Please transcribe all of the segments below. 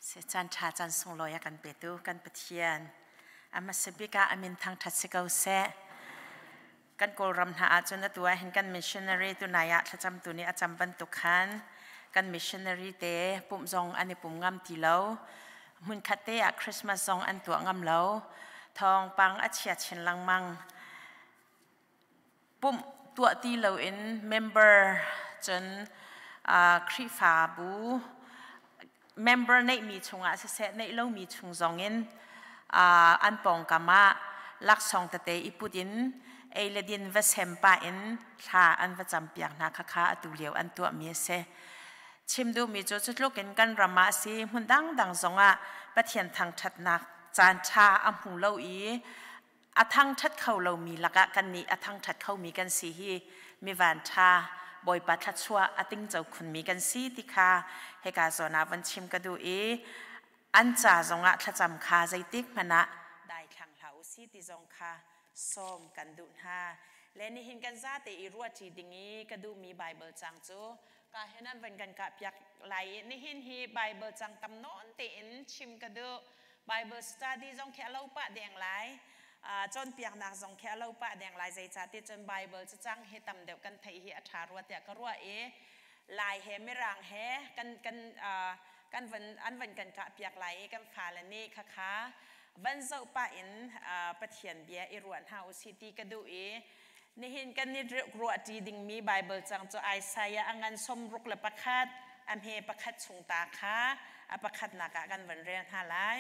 Si caan ṭha caan sunglawi a kan petu kan Pathian a hmasa bik ah a min thangṭhat si ko seh. Kan Kawlram hna ahcun atu ah hin kan missionary tunai ah thlacamtu nih a cam bantuk khan kan missionary te pumh zong an i pum ngam ti lo. Hmunkhat te ah Christmas zong an tuah ngam lo. Thawngpang a chia chin lengmang. Pumh tuah ti loin member cun Khrihfabu member neihmi chungah siseh neih lomi chung zongin an pawngkam ah laksawng tete i put in ei le din va sem pah in thla an va campiak hna khakha atu lio an tuahmi a si. Chim duhmi cu cutluk in kan ram ah a si hmun dangdang zongah Pathian thangṭhatnak caan ṭha a hmu lo i a thangṭhat kho lomi lakah kannih a thangṭhat khomi kan si hi mivan ṭha Bawipa thluachuah a tingco khunmi kan si ti kha hika zawn ah von chim ka duh i an ca zongah thlacam kha zeitik hmanh ah daithlang hlah u si ti zong kha sawm kan duh hna. Le nihin kan zate i ruahṭi ding i ka duhmi Baibal cang cu ka hin an van kan kahpiak lai i nihin hi Baibal cang tam nawn tein chim ka duh. Bible study zong khi a lo pah deng lai. Cawnpiaknak zong khi a lo pah deng lai. Zeicahtiah cun Bible cacang hi tam deuh kan theih hi a ṭha rua tiah ka ruah i Lai he Mirang he kan kan kan van an van kan kahpiak lai i kan fale nih khakha van zoh pah in Pathian bia i ruah hna usih ti ka duh i nihin kan i ruahṭi dingmi Bible cang cu Isaiah a ngan 61 a hme pakhat chung ta kha a pakhatnak ah kan van rel hna lai.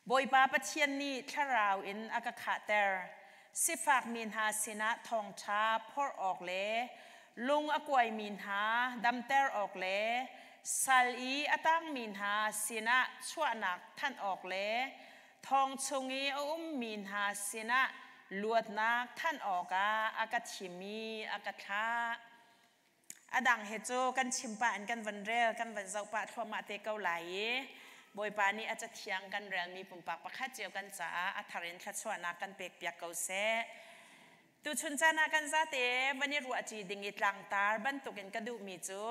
Bawipa Pathian nih thlarau in a ka khahter. Sifakmi hna sinah thawngṭha phorh awk le lung a kuaimi hna damter awk le sal i a tangmi hna sinah chuahnak thanh awk le thong chung i a ummi hna sinah luatnak thanh awkah a ka thim i a ka thlah. A dang he cu kan chim pah in kan van rel, kan van zoh pah thluahmah te ko lai i Bawipa nih a cathiang kan relmi pumpak pakhat cio kan caah a thar in thluachuahnak kan pekpiak ko seh. Tuchun caan ah kan zate van i ruahṭi ding i tlangtar bantukin ka duhmi cu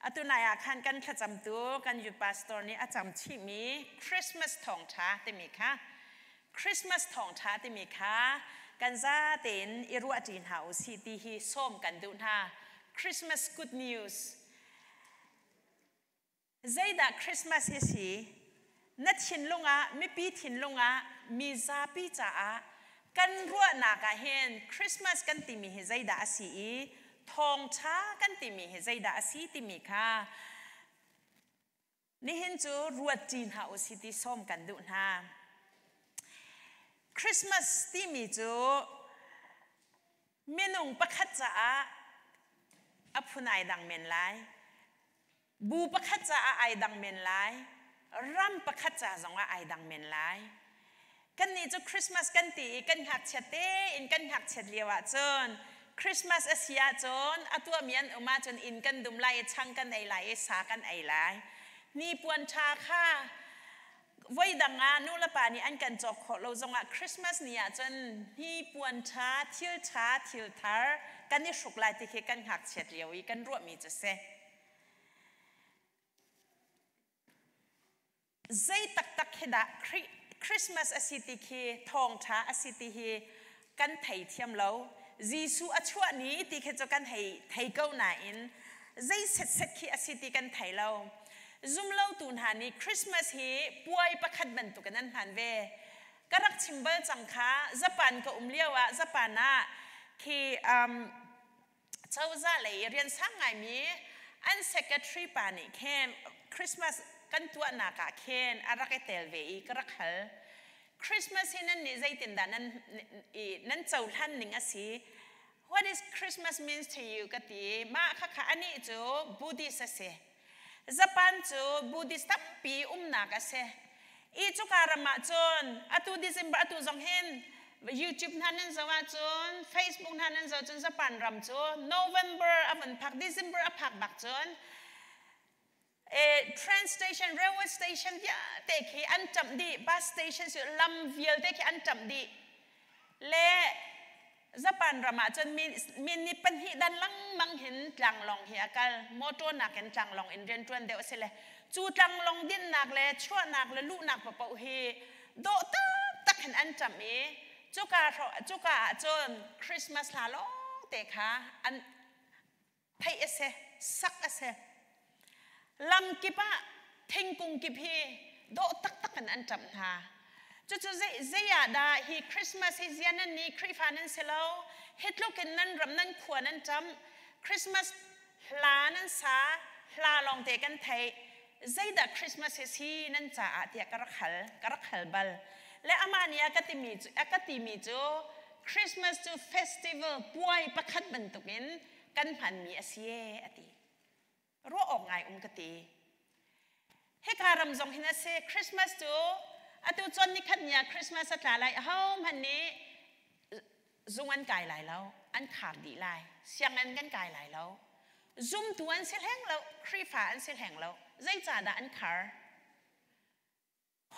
atu nai ah khan kan thlacamtu kan youth pastor nih a cam chihmi Christmas thawngṭha timi kha Christmas thawngṭha timi kha kan zate in i ruahṭi hna u sih ti hi sawm kan duh hna. Christmas good news. Zeidah Christmas hi si? Na thinlung ah, mipi thinlung ah, mi zapi caah kan ruahnak ah hin Christmas kan timi hi zeidah a si i thawngṭha kan timi hi zeidah a si timi kha nihin cu ruat ṭi hna u si ti sawm kan duh hna. Christmas timi cu minung pakhat caah a phun ai dang men lai. Bu pakhat caah ai dang men lai. Ram pakhat ca zongah ai dang men lai. Kannih cu Christmas kan ti i kan ngakchiat tein kan ngakchiat lio ahcun Christmas a si ahcun a tuahmi an um ahcun inn kan dum lai i chang kan ei lai i sa kan ei lai. Hnipuan ṭha kha voidang ah nu le pa nih an kan cawk khawh lo zongah Christmas ni ahcun hnipuan ṭha, thil ṭha, thil thar kan i hruk lai ti khi kan ngakchiat lio i kan ruahmi cu si. Zei taktak hi dah Christmas a si ti khi thawngṭha a si ti hi kan thei thiam lo. Jesuh a chuah ni ti khi cu kan hei thei ko nain zei setset khi a si ti kan thei lo. Zumlotu hna nih Christmas hi puai pakhat bantukin an hman ve. Ka rak chim bal cang kha Japan ka um lio ah Japan ah khi cozah lei rian sang ngaimi an secretary pa nih khin Christmas kan tuahnak ah khin a rak i tel ve i ka rak hal. Christmas hi nan nih zeitindah nan nan cohlan ning a si? What is Christmas means to you ka ti. Mah khakha anih cu Buddhist a si. Japan cu Buddhist tampi umnak a si. I cuka ram ah cun atu December atu zong hin YouTube hna nan zoh ahcun Facebook hna nan zoh cun Japan ram cu November a vun phak December a phak bak cun train station railway station vialte khi an ṭamh dih bus station lam vialte khi an ṭamh dih le Japan ram ah cun min ni pahnih dan lengmang hin tlanglawng hi a kal. Motor nakin tlanglawng in rianṭuan deuh a si le cu tlanglawng dinnak le chuahnak le luhnak paoh hi dawh taktak hin an ṭamh i cuka cuka ah cun Christmas hla lawngte kha an theih a si, sak a si. Lam kip ah thingkung kip hi dawh taktak in an ṭamh hna. Cucu zei ah dah hi Christmas hi zia nan ni Khrihfa nan si lo, hi tluk in nan ram nan khua nan ṭamh, Christmas hla nan sa, hla lawngte kan theih, zeidah Christmas hi si nan caah tiah ka rak hal, ka rak hal bal. Le amah nih a ka timi cu, a ka timi cu Christmas cu festival puai pakhat bantukin kan hmanmi a si ee a ti. Ruah awk ngai um ka ti. Hika ram zong hin a si Christmas cu atu cun nikhat ni ah Christmas a tla lai aho hmanh nih zung an kai lai lo an khar dih lai sianginn kan kai lai lo zumtu an si hleng lo Khrihfa an si hleng lo zeicahdah an khar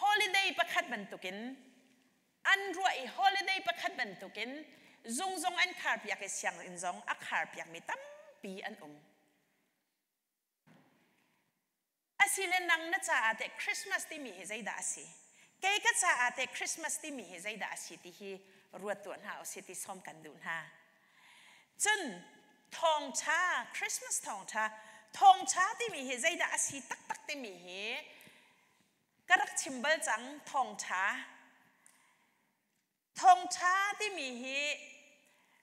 holiday pakhat bantukin an ruah i holiday pakhat bantukin zung zong an khar piak i sianginn zong a khar piakmi tampi an um Asile nang na caah teh Christmas timi hi zeidah a si? Kei ka caah teh Christmas timi hi zeidah a si ti hi ruat tuah hna usih ti sawm kan duh hna. Cun thawngṭha, Christmas thawngṭha, thawngṭha timi hi zeidah a si taktak timi hi ka rak chim bal cang thawngṭha. Thawngṭha timi hi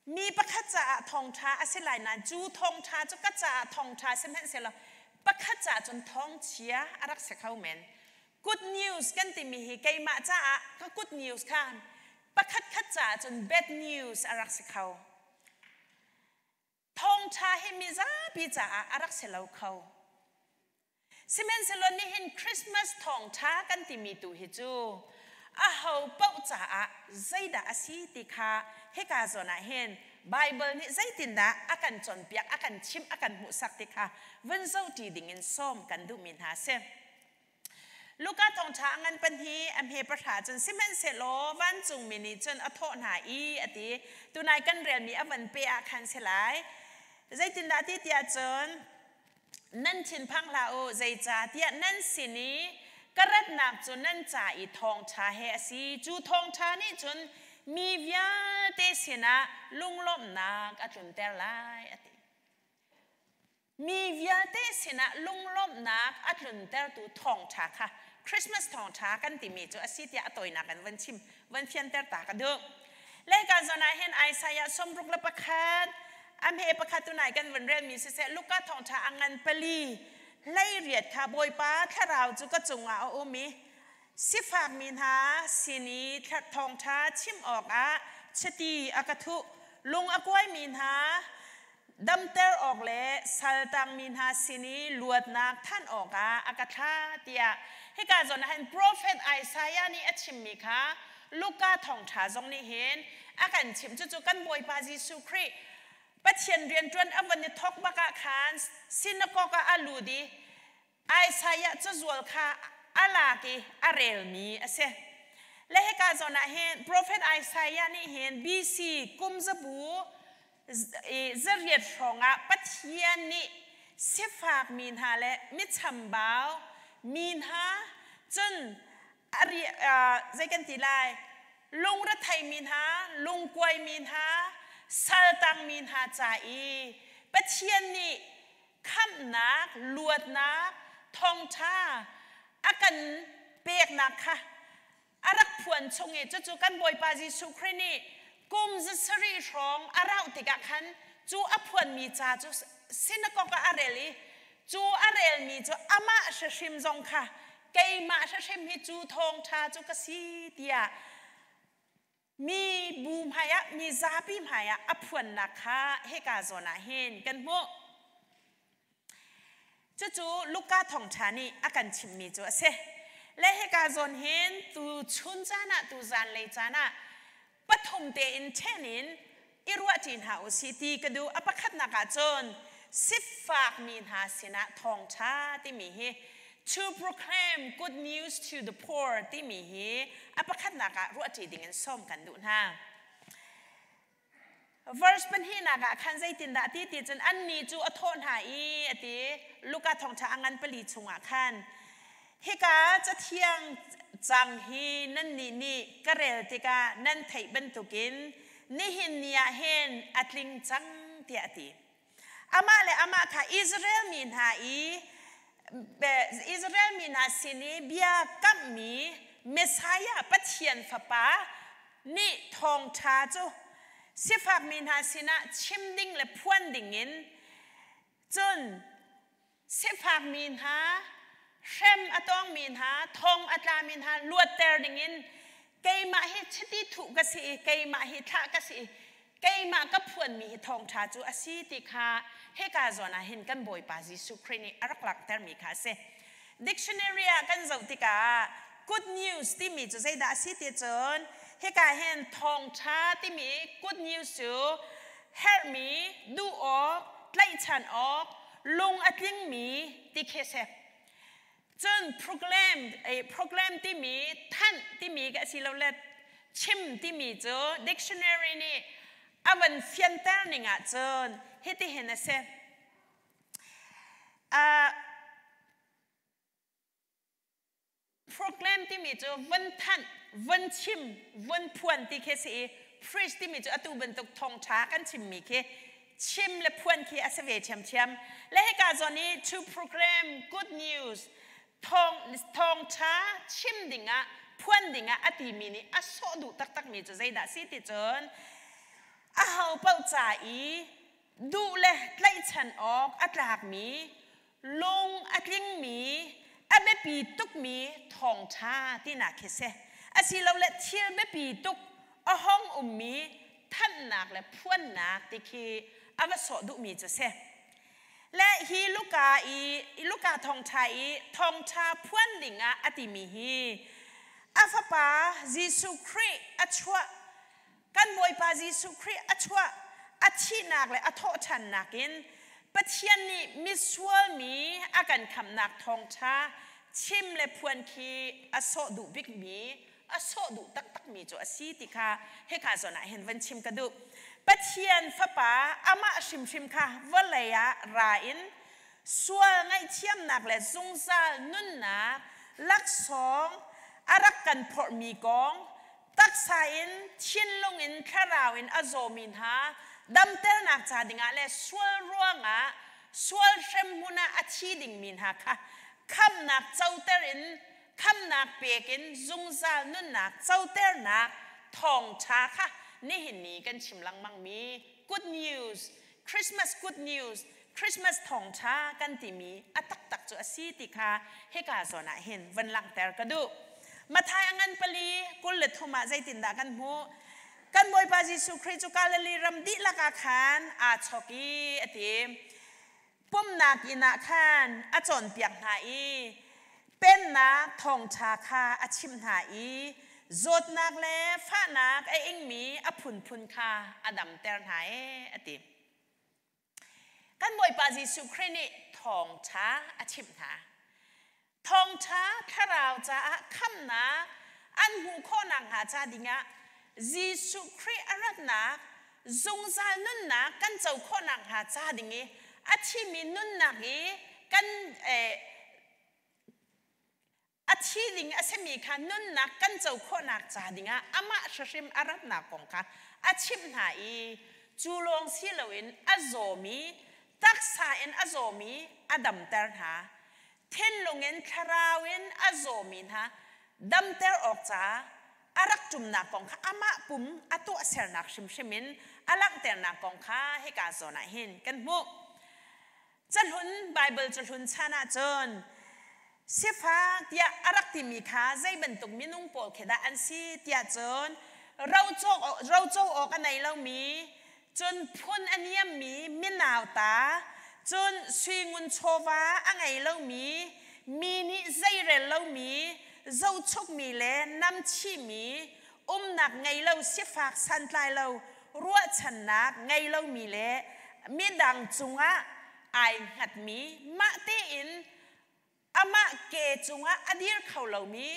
mi pakhat caah thawngṭha a si lai nain cu thawngṭha cu ka caah thawngṭha sihmanhsehlaw pakhat caah cun thawngchia a rak si kho men. Good news kan timi hi keimah caah ka good news kha pakhat khat caah cun bad news a rak si kho. Thawngṭha hi mizapi caah a rak si lo kho. Sihmanhsehlaw nihin Christmas thawngṭha kan timi tu hi cu aho paoh caah zeidah a si ti kha hika zawn ah hin Baibal nih zeitindah a kan cawnpiak, a kan chimh, a kan hmuhsak ti kha vun zohṭi dingin sawm kan duhmi hna a si. Luka thawngṭha a ngan pahnih a hme pahra cun sihmanhsehlaw vancungmi nih cun a thawh hna i a ti. Tunai kan relmi a van pe ah khan si lai. Zeitindah ti tiah cun nan thinphang hlah u zeicahtiah nan sin i ka ratnak cu nan ca i thawngṭha he a si. Cu thawngṭha nih cun mi vialte sinah lunglawmhnak a tlunter lai a ti. Mi vialte sinah lunglawmhnak a tluntertu thawngṭha kha Christmas thawngṭha kan timi cu a si tiah a tawinak in van chim van fianter ta ka duh. Lehka zawn ah hin Isaiah 61 a hme pakhat tunai kan van relmi siseh Luka thawngṭha a ngan pali 18 kha Bawipa thlarau cu ka cungah a um i sifakmi hna sin i thawngṭha chim awkah chiti a ka thuh lung a kuaimi hna damter awk le saltangmi hna sin i luatnak thanh awkah a ka thlah tiah hika zawn ah hin profet Isaiah nih a chimmi kha Luka thawngṭha zong nih hin a kan chimh cucu kan Bawipa Jesuh Khrih Pathian rianṭuan a van i thawk bak ah khan synagogue ah a lut i Isaiah cazual kha a lak i a relmi a si. Le hika zawn ah hin profet Isaiah nih hin BC kum zabu zariat hrawng ah Pathian nih sifak mi hna le michambau mi hna cun zei kan ti lai lungrethei mi hna lungkuai mi hna saltang mi hna ca i Pathian nih khamhnak, luatnak, thawngṭha a kan peknak kha a rak phuan chung i cucu kan Bawipa Jesuh Khrih nih kum zasarih hrawng a rauh tikah khan cu a phuanmi ca cu synagogue ah a rel i cu a relmi cu amah hrihrim zong kha keimah hrihrim hi cu thawngṭha cu ka si tiah mi bu hmaiah mi zapi hmaiah a phuannak kha hika zawn ah hin kan hmuh. Cucu Luka thawngṭha nih a kan chimhmi cu a si. Le hika zawn hin tu chun caan ah tu zanlei caan ah pathum tein ṭhen in i ruahṭi hna u sih ti ka duh. A pakhatnak ah cun sifakmi hna sinah thawngṭha timi hi to proclaim good news to the poor timi hi a pakhatnak ah ruahṭi dingin sawm kan duh hna. Verse pahnihnak ah khan zeitindah a ti ti cun annih cu a thawh hna i a ti. Luka thawngṭha a ngan pali chungah khan hika cathiang cang hi nannih nih ka rel tikah nan theih bantukin nihin ni ah hin a tling cang tiah a ti. Amah le amah kha Israel mi hna i Israel mi hna sin i bia kamhmi Messiah Pathian Fapa nih thawngṭha cu sifakmi hna sinah chim ding le phuan dingin cun sifakmi hna hrem a tongmi hna thong a tlami hna luatter dingin keimah hi chiti thuh ka si i keimah hi thlah ka si i keimah ka phuanmi hi thawngṭha cu a si ti kha hika zawn ah hin kan Bawipa Jesuh Khrih nih a rak langhtermi kha a si. Dictionary ah kan zoh tikah good news timi cu zeidah a si ti cun hika hin thawngṭha timi good news cu herhmi, duh awk, tlaihchan awk, lung a tlingmi ti khi a si. Cun proclaim, proclaim timi thanh timi ka asilole chim timi cu dictionary nih a van fianter ning ahcun hitihin a si. Proclaim timi cu von thanh, von chim, von phuan ti khi si i preach timi cu atu bantuk thawngṭha kan chimmi khi chim le phuan khi a si ve ṭhiamṭhiam. Le hika zawn i to proclaim good news thawngṭha chim dingah phuan dingah a timi nih a sawh duh taktakmi cu zeidah si ti cun aho paoh ca i duh le tlaihchan awk a tlakmi lung a tlingmi, a biapi tukmi thawngṭha tinak khi si. Asilole thil biapi tuk a hong ummi thanhnak le phuannak ti khi a va sawh duhmi cu si. Le hi Luka i Luka thawngṭha i thawngṭha phuan dingah a timi hi a fapa Jesuh Khrih a chuah Kan Bawipa Jesuh Khrih a chuah, a thihnak le a thawhṭhannak in Pathian nih misual mi a kan khamhnak thawngṭha chim le phuan khi a sawh duh bikmi, a sawh duh taktakmi cu a si ti kha hika zawn ah hin van chim ka duh. Pathian Fapa amah hrimhrim kha vawlei ah ra in sual ngaihthiamnak le zungzal nunnak laksawng a rak kan phorhmi kong taksa in thinlung in thlarau in a zawmi hna damternak ca dingah le sual ruangah sual hremhmun ah a thi dingmi hna kha khamnak coter in khamnak pek in zungzal nunnak coternak thawngṭha kha nihin ni kan chim lengmangmi good news Christmas good news Christmas thawngṭha kan timi a taktak cu a si ti kha hika zawn ah hin van langhter ka duh. Mathai a ngan pali 23 ah zeitindah kan hmuh? Kan Bawipa Jesuh Khrih cu Galilee ram dihlak ah khan aa chawk i a ti. Pumnak inn ah khan a cawnpiak hna i pennak thawngṭha kha a chimh hna i zawtnak le fahnak a ingmi a phunphun kha a damter hna ee a ti. Kan Bawipa Jesuh Khrih nih thawngṭha a chimh hna. Thawngṭha thlarau caah khamnak an hmuh khawh nakhnga ca dingah Jesuh Khrih a ratnak zungzal nunnak kan co khawh nakhnga ca ding i a thimi nunnak i kan a thi ding a simi kha nunnak kan co khawhnak ca dingah amah hrimhrim a ratnak kong kha a chimh hna i cu lawng si loin a zawmi taksa in a zawmi a damter hna thinlung in thlarau in a zawmi hna damter awk ca a rak ṭumnak kong kha amah pum a tuahsernak hrimhrim in a langhternak kong kha hika zawn ah hin kan hmuh. Cahlun Baibal cahlun chan ahcun sifak tiah a rak timi kha zei bantuk minung pawl khi dah an si tiah cun roco awk a nei lomi cun phun a niammi minauta cun sui ngun chawva a ngei lomi mi nih zeirel lomi zohchukmi le namchihmi umnak ngei lo sifak santlai lo ruahchannak ngei lomi le midang cungah ai hngatmi mah tein amah ke cungah a dir kho lomi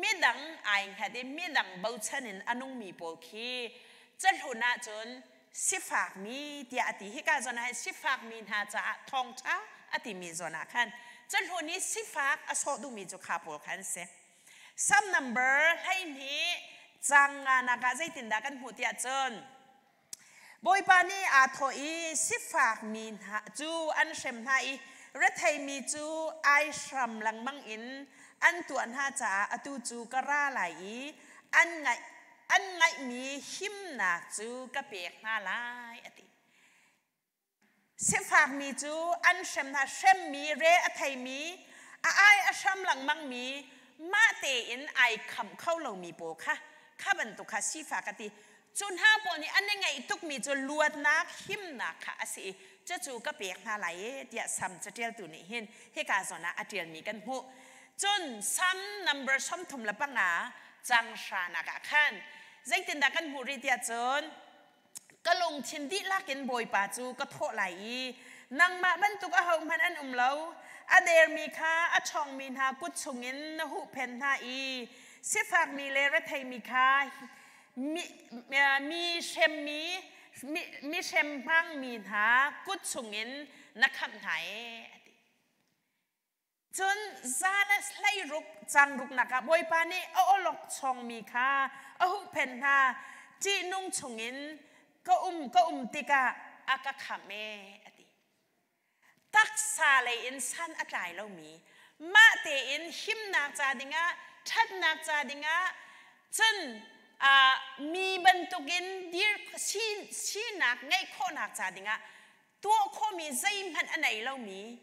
midang ai hngat i midang bochan in a nungmi pawl khi cahlun ahcun. Sifakmi tiah a ti. Hika zawn ah hin sifakmi hna caah thawngṭha a timi zawn ah khan cahlun i sifak a sawh duhmi cu kha pawl kha an si. Sam number 12 caang nganak ah zeitindah kan hmuh tiah cun Bawipa nih aa thawh i sifakmi hna cu an hrem hna i retheimi cu ai hram lengmang in an tuah hna caah atu cu ka ra lai i an ngaih an ngaihmi himnak cu ka pek hna lai a ti. Sifakmi cu an hrem hna hremmi re a theimi a ai a hram lengmangmi mah tein ai khamh kho lomi pawl kha kha bantuk kha sifak a ti. Cu hna pawl nih an i ngaih tukmi cu luatnak himnak kha a si i cucu ka pek hna lai e tiah Sam caṭialtu nih hin hika zawn ah a ṭialmi kan hmuh. Cun Sam number 35 cang hranak ah khan zeitindah kan hmuh rih tiah cun ka lungthin dihlak in Bawipa cu ka thawh lai i nangmah bantuk ahohmanh an um lo a dermi kha a ṭhawngmi hna kut chungin na huhphenh hna i sifakmi le retheimi kha mi, mi hremmi mi, mi hrem hmangmi hna kut chungin na khamh hna e a ti. Cun za le 16 cang ruknak ah Bawipa nih a awlok chawngmi kha a huhphenh hna. Ṭihnung chungin ka um ka um tikah a ka khamh e a ti. Taksa lei in san a tlai lomi, mah tein himnak ca dingah, ṭhatnak ca dingah, cun mi bantukin dir sinak ngeih khawhnak ca dingah tuah khawhmi zeihmanh a nei lomi,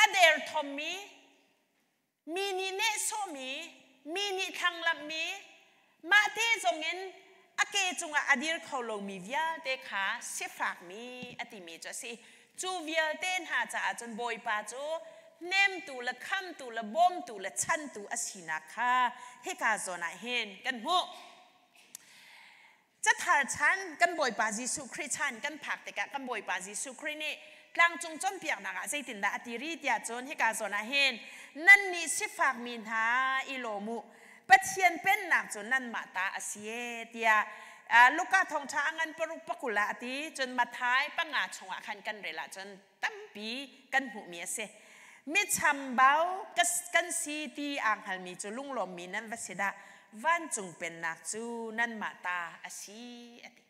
a derthawmmi, mi nih nehsawhmi, mi nih thlanglamhmi, mahte zongin a ke cungah a dir kho lomi vialte kha sifakmi a timi cu a si. Cu vialte hna caah cun Bawipa cu hnemtu le khamtu le bawmtu le chantu a sinak kha hika zawn ah hin kan hmuh. Cathar chan kan Bawipa Jesuh Khrih chan kan phak tikah kan Bawipa Jesuh Khrih nih tlangcung cawnpiaknak ah zeitindah a ti rih tiah cun hika zawn ah hin nannih sifakmi hna i lawm u Pathian pennak cu nanmah ta a si e tiah Luka thawngṭha a ngan paruk pakul ah a ti cun Matthai panga chungah khan kan rel ahcun tampi kan hmuhmi a si. Mi chambau kan si ti aa hngalmi cu lunglawmmi nan va si dah vancung pennak cu nanmah ta a si a ti.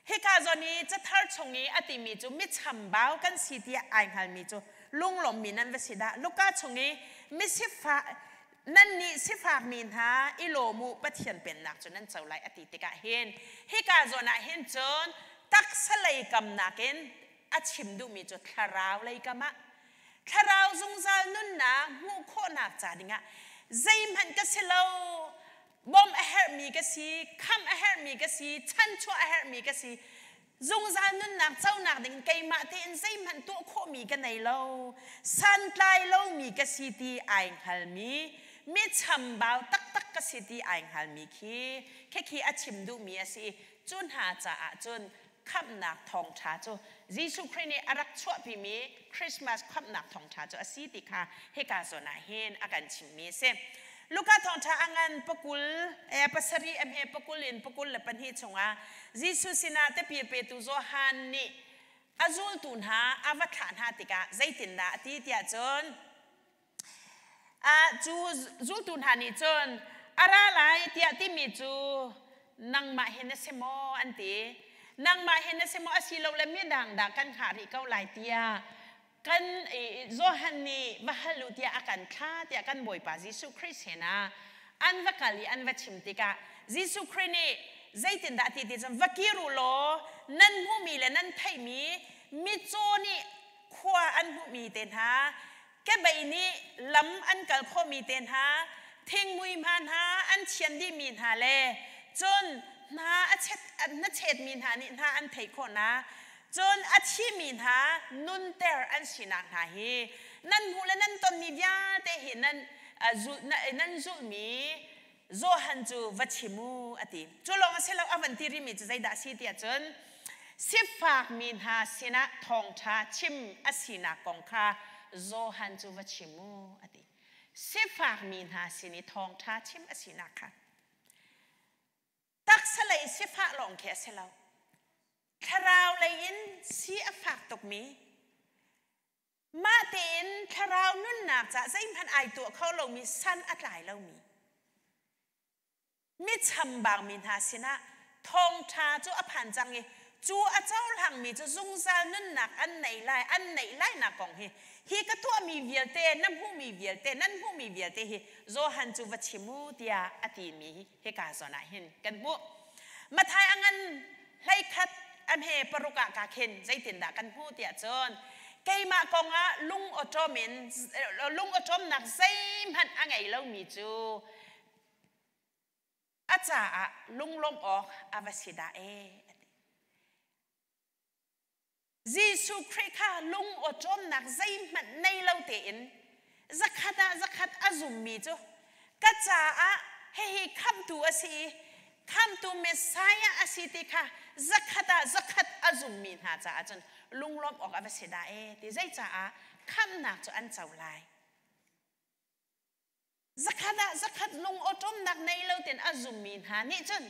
Hika zawn i cathar chung i a timi cu mi chambau kan si tiah ai hngalmi cu lunglawmmi nan va si dah. Luka chung i misifak nannih sifakmi hna i lawm u Pathian pennak cu nan co lai a ti tikah hin hika zawn ah hin cun taksa lei kam nakin a chim duhmi cu thlarau lei kam ah thlarau zungzal nunnak hmuh khawhnak ca dingah zeihmanh ka si lo bawmh a herhmi ka si khamh a herhmi ka si chanchuah a herhmi ka si zungzal nunnak conak ding keimah tein zeihmanh tuah khawhmi ka nei lo santlai lomi ka si ti ai hngalmi mi chambau taktak ka si ti ai hngalmi khi khi a chim duhmi a si cu hna caah cun khamhnak thawngṭha cu Jesuh Khrih nih a rak chuahpimi Christmas khamhnak thawngṭha cu a si ti kha hika zawn ah hin a kan chimmi a si. Luka thawngṭha a ngan pakul pasarih a hme pakul in pakul le pahnih chungah Jesuh sinah tipil petu Johan nih a zultu hna a va thlah hna tikah zeitindah a ti tiah cun Cu zultu hna nih cun a ra lai tiah timi cu nangmah hi na si maw an ti. Nangmah hi na si maw asilole midang dah kan hngah rih ko lai tiah kan Johan nih va hal u tiah a kan thlah tiah kan Bawipa Jesuh Khrih sinah an va kal i an va chim tikah Jesuh Khrih nih zeitindah a ti ti cun va kir u law nan hmuhmi le nan theihmi mitcaw nih khua an hmuhmi te hna kebei nih lam an kal khawhmi te hna thingmui hma hna an thian dihmi hna le cun hna a chet na chetmi hna nih hna an theih khawhnak cun a thimi hna nunter an sinak hna hi nan hmuh le nan tonmi vialte hi nan nan zulhmi Johan cu va chim u a ti. Cu lawng a si lo a van ti rihmi cu zeidah a si tiah cun sifakmi hna sinah thawngṭha chim a sinak kong kha Johan cu va chim u a ti. Sifakmi hna sin i thawngṭha chim a sinak kha taksa lei sifah lawng khi a si lo. Thlarau lei in si a fak tukmi, mah tein thlarau nunnak caah zeihmanh ai tuah kho lomi, san a tlai lomi, mi chambangmi hna sinah thawngṭha cu a phan cang i cu a cohlangmi cu zungzal nunnak an nei lai an neih lainak kong hi hi ka tuahmi vialte na hmuhmi vialte nan hmuhmi vialte hi Johan cu va chim u tiah a timi hika zawn ah hin kan hmuh. Mathai a ngan 11 a hme paruk ah ka khin zeitindah kan hmuh tiah cun keimah kong ah lung awṭawm in lung awṭawmnak zeihmanh a ngei lomi cu a caah lunglawmh awk a va si dah ee a ti. Jesuh Khrih kha lung awṭawmnak zeihmanh nei lo tein zakhat ah zakhat a zummi cu ka caah hihi khamhtu a si i khamhtu Messiah a si ti kha zakhat ah zakhat a zummi hna caah cun lunglawmh awk a va si dah ee ti zeicaah khamhnak cu an co lai. Zakhat ah zakhat lung awṭawmnak nei lo tein a zummi hna nih cun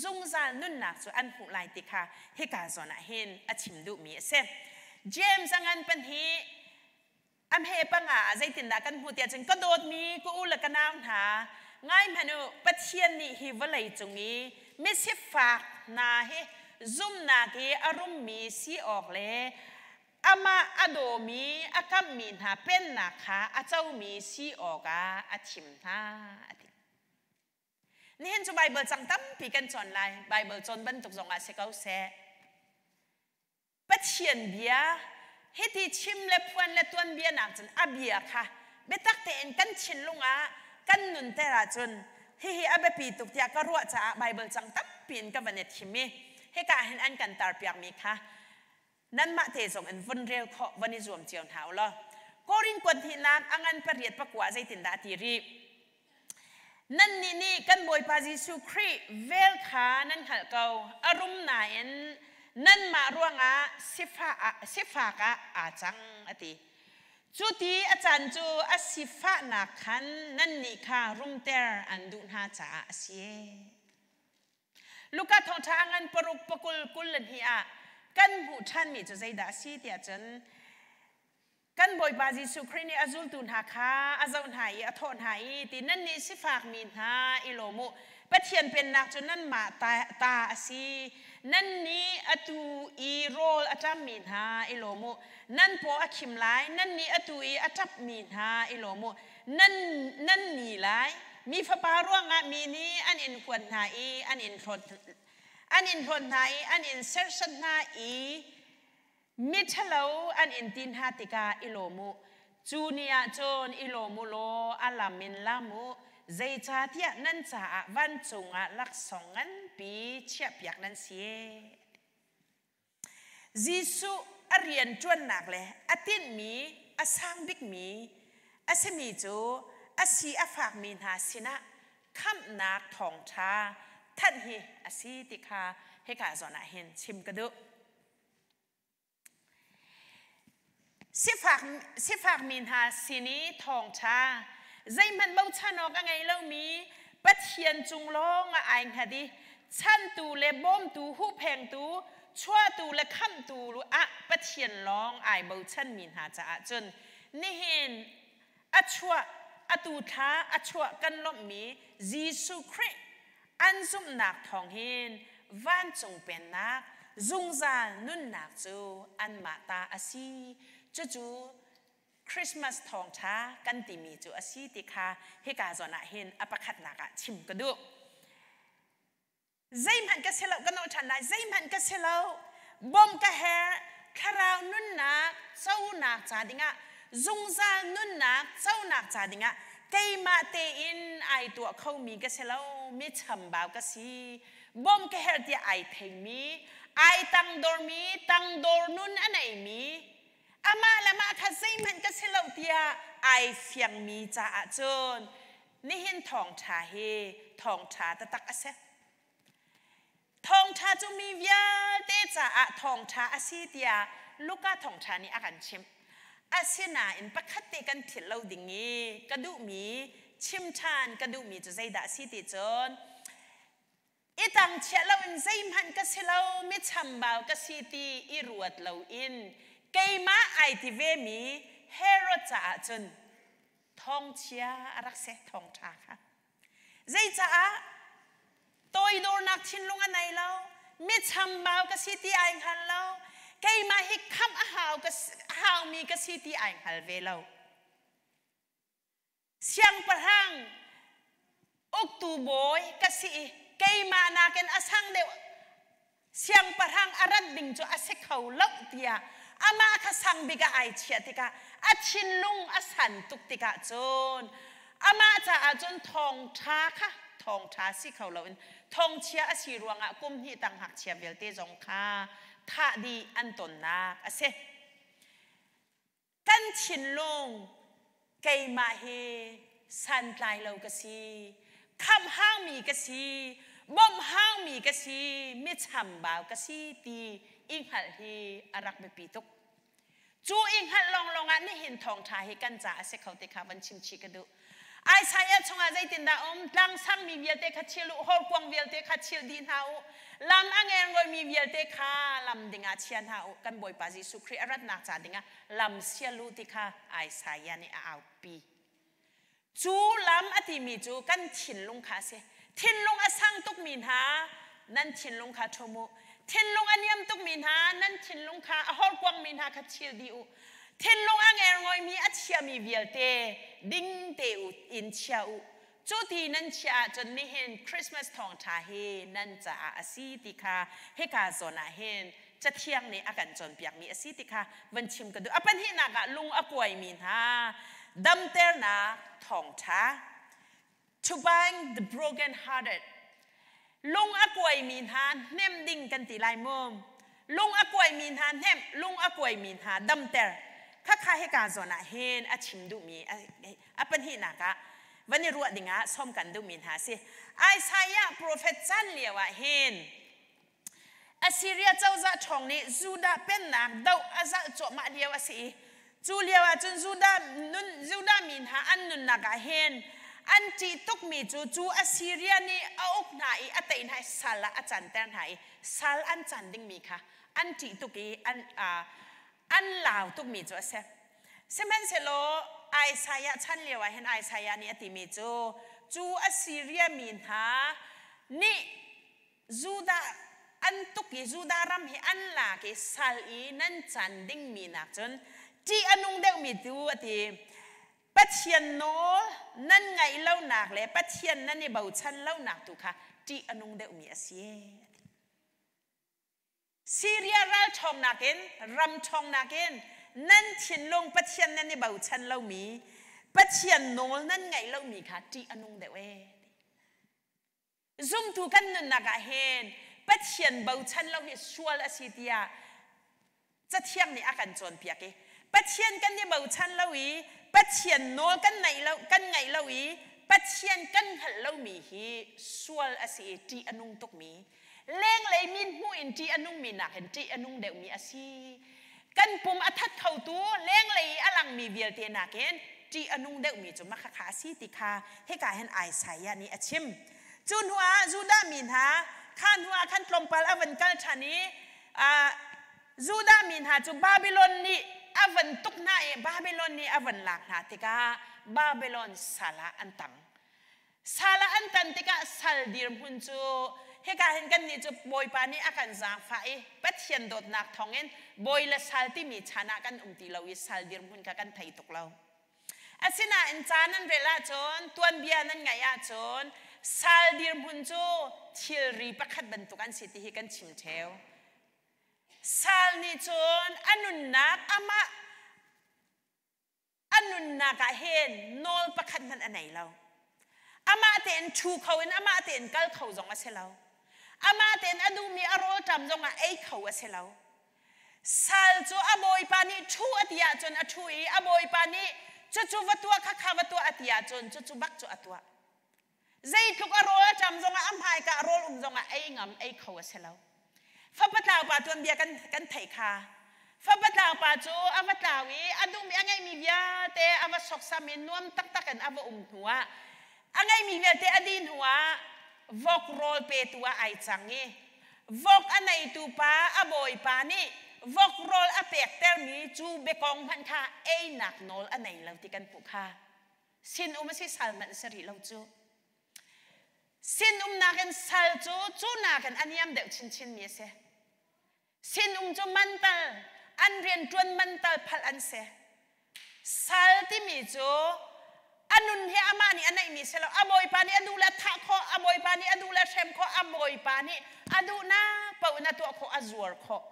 zungzal nunnak cu an hmuh lai ti kha hika zawn ah hin a chim duhmi a si. James a ngan pahnih a hme panga ah zeitindah kan hmuh tiah cun ka dawtmi ka u le ka nau hna ngai hmanh u Pathian nih hi vawlei cung i misifak hna hi zumnak i a rummi si awk le Amah a dawmi, a kamhmi hna pennak kha a comi si awkah a thim hna, a ti. Nihin cu Baibal cang tampi kan cawn lai. Baibal cawn bantuk zongah si ko seh. Pathian bia hiti chim le phuan le tuanbia nak cun a bia kha biatak tein kan thinlung ah kan nunter ahcun hihi a biapi tuk tiah ka ruah caah Baibal cang tampi in ka van i thim i hika hin an kan tarpiakmi kha nanmah te zong in vun rel khawh van i zuam cio hna u law Korin kuat hnihnak a ngan pariat pakua zeitindah a ti rih nannih nih kan Bawipa Jesuh Khrih vel kha nan hngalh ko a rum nain nanmah ruangah sifak ah aa cang a ti cu ti a caan cu a sifahnak khan nannih kha rumter an duh hna caah a si Luka thawngṭha a ngan paruk pakul 22 ah kan hmuh ṭhanmi cu zeidah a si tiah cun kan Bawipa Jesuh Khrih nih a zultu hna kha a zoh hna i a thawh hna i ti nannih sifakmi hna i lawm u Pathian pennak cu nanmah ta a si nannih atu i rawl a ṭammi hna i lawm u nan paw a khim lai nannih atu i a ṭapmi hna i lawm u nan nan ni lai mi fapa ruangah mi nih an in huat hna i an in hlawt an in hlawt hna i an in serhsat hna i miṭhalo an in ti hna tikah i lawm u cu ni ah cun i lawm u law a lam in lam u zeicahtiah nan caah vancung ah laksawng nganpi chiahpiak nan si. Jesuh a rianṭuannak le a tinhmi a sang bikmi a simi cu a si a fakmi hna sinah khamhnak thawngṭha thanh hi a si ti kha hika zawn ah hin chim ka duh. Sifakmi hna sin i thawngṭha zeihmanh bochan awk a ngei lomi Pathian cung lawng ah ai hngat i chantu le bawmtu huhphengtu chuahtu le khamhtu ah Pathian lawng ai bochanmi hna caah cun nihin a chuah atu thla a chuah kan lawmhmi Jesuh Khrih an zumhnak thawng hin vancung pennak zungzal nunnak cu anmah ta a si cucu Christmas thawngṭha kan timi cu a si ti kha hika zawn ah hin a pakhatnak ah chim ka duh. Zeihmanh ka si lo ka nawl ṭhan lai zeihmanh ka si lo bawm ka herh thlarau nunnak conak ca dingah zungzal nunnak conak ca dingah keimah tein ai tuah khomi ka si lo mi chambau ka si bawm ka herh tiah ai theimi ai tangdormi tangdor nun a neimi amah le mah kha zeihmanh ka si lo tiah ai fiangmi caah cun nihin thawngṭha hi thawngṭha taktak a si. Thawngṭha cu mi vialte caah thawngṭha a si tiah Luka thawngṭha nih a kan chimh. Asinain pakhat te kan philh lo ding i ka duhmi chim ṭhan ka duhmi cu zeidah a si ti cun. I tang chiah loin zeihmanh ka si lo, mi chambau ka si ti i ruat loin keimah ai ti vemi Herod caah cun thawngchia a rak si, thawngṭha kha. Zeicaah toidornak thinlung a nei lo, mi chambau ka si ti ai hngal lo, keimah hi khamh a hau ka haumi ka si ti ai hngal ve lo. Siangpahrang uktu bawi ka si i keimah nakin a sang deuh siangpahrang a rat ding cu a si kho lo tiah amah kha sang bik ah ai chiah tikah a thinlung a san tuk tikah cun amah caah cun thawngṭha kha thawngṭha si kho loin thawngchia a si ruangah kum hnih tang ngakchia vialte zong kha thah dih an tonnak a si. Kan thinlung keimah hi santlai lo ka si, khamh haumi ka si, bawmh haumi ka si, mi chambau ka si ti i hngalh hi a rak biapi tuk. Cu i hngalh lawnglawng ah nihin thawngṭha hi kan ca a si kho ti kha van chim chih ka duh. Isaiah chungah zeitindah um? Tlang sangmi vialte kha chil u, horkuang vialte kha chil dih hna u, lam a ngerngawimi vialte kha lam dingah chia hna u. Kan Bawipa Jesuh Khrih a ratnak ca dingah lam sial u ti kha Isaiah nih a aupi. Cu lam a timi cu kan thinlung kha a si. Thinlung a sang tukmi hna nan thinlung kha ṭhum u. Thinlung a niam tukmi hna nan thinlung kha a horkuangmi hna kha chil dih u. Thinlung a ngerngawimi a chiami vialte ding te in chia u. Cu ti nan chiah ahcun nihin Christmas thawngṭha hi nan caah a si ti kha hika zawn ah hin Cathiang nih a kan cawnpiakmi a si ti kha van chim ka duh. A pahnihnak ah lung a kuaimi hna damternak thawngṭha. To bind the broken hearted. Lung a kuaimi hna hnem ding kan ti lai mu. Lung a kuaimi hna hnemh, lung a kuaimi hna damter. Khakha hika zawn ah hin a chim duhmi a pahnihnak ah van i ruah dingah sawm kan duhmi hna a si. Isaiah profet caan lio ah hin Assyria cozah ṭhawng nih Judah pennak doh a zalh cuahmah lio a si i cu lio ah cun Judah, nun, Judah mi hna an nunnak ah hin an ṭih tukmi cu cu Assyria nih a uk hna i a tei hna i sal ah a canter hna i sal an can dingmi kha an ṭih tuk i an, uh, an lau tukmi cu a si. Sihmanhsehlaw Isaiah chan lio ah hin Isaiah nih a timi cu cu Assyria mi hna nih Judah an tuk i Judah ram hi an lak i sal i nan can dingmi nak cun ṭih a nung deuhmi tu a ti. Pathian nawl nan ngaih lonak le Pathian nan i bochan lonak tu kha ṭih a nung deuhmi a si. Syria ral ṭhawng nakin ram ṭhawng nakin nan thinlung Pathian nan i bochan lomi Pathian nawl nan ngaih lomi kha ṭih a nung deuh ee. Zumtu kan nunnak ah hin Pathian bochan lo hi sual a si tiah Cathiang nih a kan cawnpiak i Pathian kan i bochan lo i Pathian nawl kan ngaih lo kan ngaih lo i Pathian kan hngalh lomi hi sual a si i ṭih a nung tukmi lenglei min hmuh in ṭih a nungmi nakin ṭih a nung deuhmi a si. Kan pum a that khotu lenglei i a langmi vialte nakin ṭih a nung deuhmi cu makhakha a si ti kha hika hin Isaiah nih a chim. Cu hnuah Judah mi hna kha hnuah khan tlawmpal a van kal ṭhan i Judah mi hna cu Babylon nih a van tuk hna i Babylon nih a van lak hna tikah Babylon sal ah an tang. Sal ah an tan tikah sal dirhmun cu hika hin kannih cu Bawipa nih a kan zaangfah i Pathian dawtnak thawngin bawi le sal timi chan ah kan um ti lo i sal dirhmun kha kan thei tuk lo. Asinain ca nan rel ahcun tuanbia nan ngaih ahcun sal dirhmun cu thilri pakhat bantuk an si ti hi kan chim ṭheo. Sal nih cun a nunnak amah a nunnak ah hin nawl pakhat hmanh a nei lo. Amah tein ṭhu kho in amah tein kal kho zong a si lo. Amah tein a duhmi a rawlṭam zong ah ei kho a si lo. Sal cu a bawipa nih ṭhu a ti ahcun a ṭhu i a bawipa nih cucu va tuah khakha va tuah a ti ahcun cucu bak cu a tuah. Zeitluk a rawl a ṭam zongah a hmaika a rawl um zongah ei ngam ei kho a si lo. Fapa tlau pa tuanbia kan, kan theih kha. Fapa tlau pa cu a va tlau i a duhmi a ngeihmi vialte a va soksam i nuam taktak in a va um hnuah a ngeihmi vialte a dih hnuah. Vok rawl petu ah ai cang i vok a neitu pa a bawipa nih vok rawl a pektermi cu biakong hmanh kha einak nawl a nei lo ti kan hmuh kha. Sin um a si sal hmanh si rih lo cu. Sin umnak in sal cu cu nakin a niam deuh chinchin mi a si. Sinum cu mantal, an rianṭuan mantal phalh an si. Sal timi cu a nun hi amah nih a neihmi si lo. A bawipa nih a duh le thah khawh, a bawipa nih a duh le hrem khawh, a bawipa nih a duhnak paoh in a tuah khawh, a zuar khawh.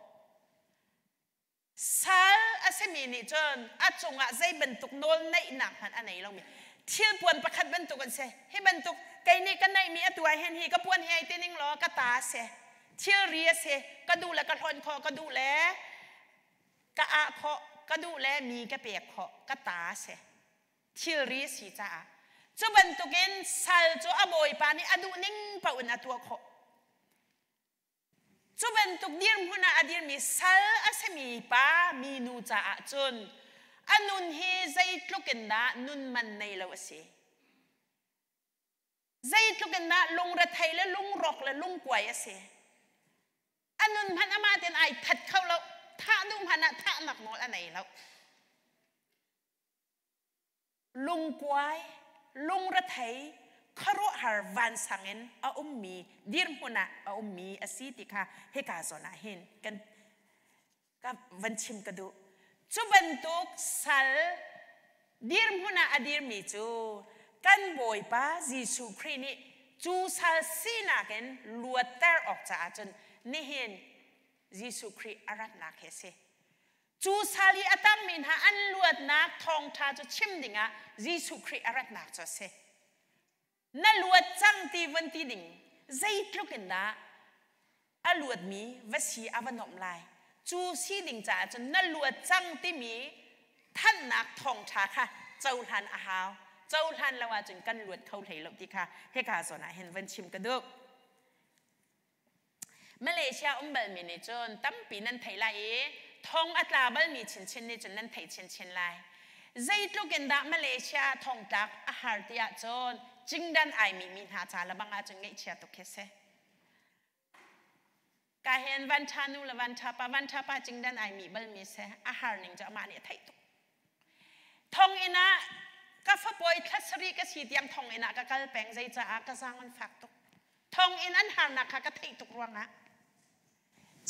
Sal a simi nih cun a cungah zei bantuk nawl neihnak hmanh a nei lomi thilpuan pakhat bantuk an si. Hi bantuk kei nih ka neihmi atu ah hin hi ka puan hi ai ti ning law ka ta a si. Thilri a si. Ka duh le ka hlonh khawh, ka duh le ka ah khawh, ka duh le mi ka pek khawh, ka ta a si. Thilri a si caah. Cu bantukin sal cu a bawipa nih a duh ning paoh in a tuah khawh. Cu bantuk dirhmun ah a dirmi sal a simi pa minu caah cun a nun hi zeitluk in dah nun man nei lo a si. Zeitluk in dah lungrethei le lungrawk le lungkuai a si. A nun hmanh amah tein ai that kho lo, thah duh hmanh ah thahnak nawl a nei lo. Lungkuai, lungrethei, khuaruahhar vansang in a ummi dirhmun ah a ummi a si ti kha hika zawn ah hin kan ka van chim ka duh. Cu bantuk sal dirhmun ah a dirmi cu kan Bawipa Jesuh Khrih nih cu sal sinak in luatter awk caah cun nihin Jesuh Khrih a ratnak hi a si. Cu sal i a tangmi hna an luatnak thawngṭha cu chim dingah Jesuh Khrih a ratnak cu a si. Na luat cang ti von ti ding zeitluk in dah a luatmi va si a va nuamh lai. Cu si ding caah cun na luat cang timi thanhnak thawngṭha kha cohlan a hau. Cohlan lo ahcun kan luat kho hlei lo ti kha hika zawn ah hin van chim ka duh. Malaysia um balmi nih cun tampi nan theih lai i thong a tla balmi chinchin nih cun nan theih chinchin lai. Zeitluk in dah Malaysia ah thongtlak a har ti ahcun cingdan ai mihmi hna ca lebang ahcun ngaihchia tuk khi si. Ka hen van ṭha nu le van ṭha pa, van ṭha pa cingdan ai mih balmi si, a har ning cu amah nih a theih tuk. Thonginn ah ka fapawi thla sarih ka si tiang thonginn ah ka kal peng zeicaah ka zaang an fak tuk. Thonginn an harnak kha ka theih tuk ruangah.